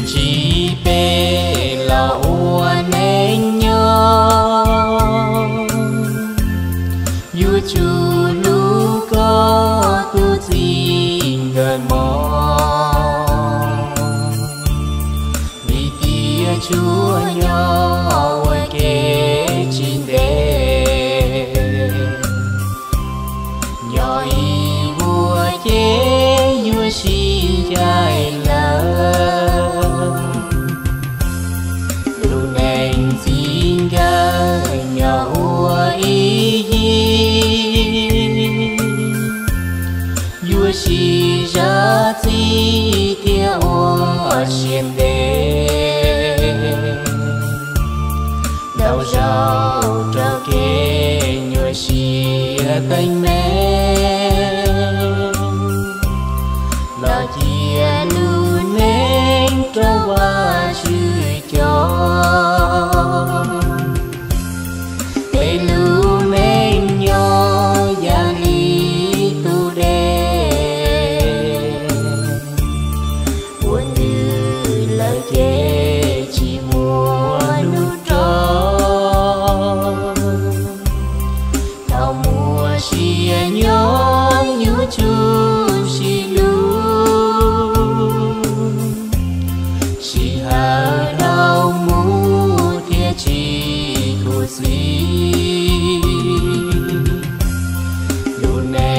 Tsis peb los ua neej nyob, yuav tsum hlub koj tus txiv nkawd mog, vim tias tsuas nyob ua ke tsis ntev, nyob ib vuag ces yuav sib ncaim lawm. Lub neej txij nkawm nyob ua ib yig, yuav sib zam txim thiab ua siab ntev. Ntau zaus raug kev nyuaj siab teeb meem, los cia lub neej rau Vajtswv coj. Peb lub neej nyob yam li tus dej, puag ntws lawm ces tsis muaj hnub rov. Thaum muaj sia nyob yuav tsum sib hlub, sij hawm dhau mus thiaj tsis khuv xim. Lub neej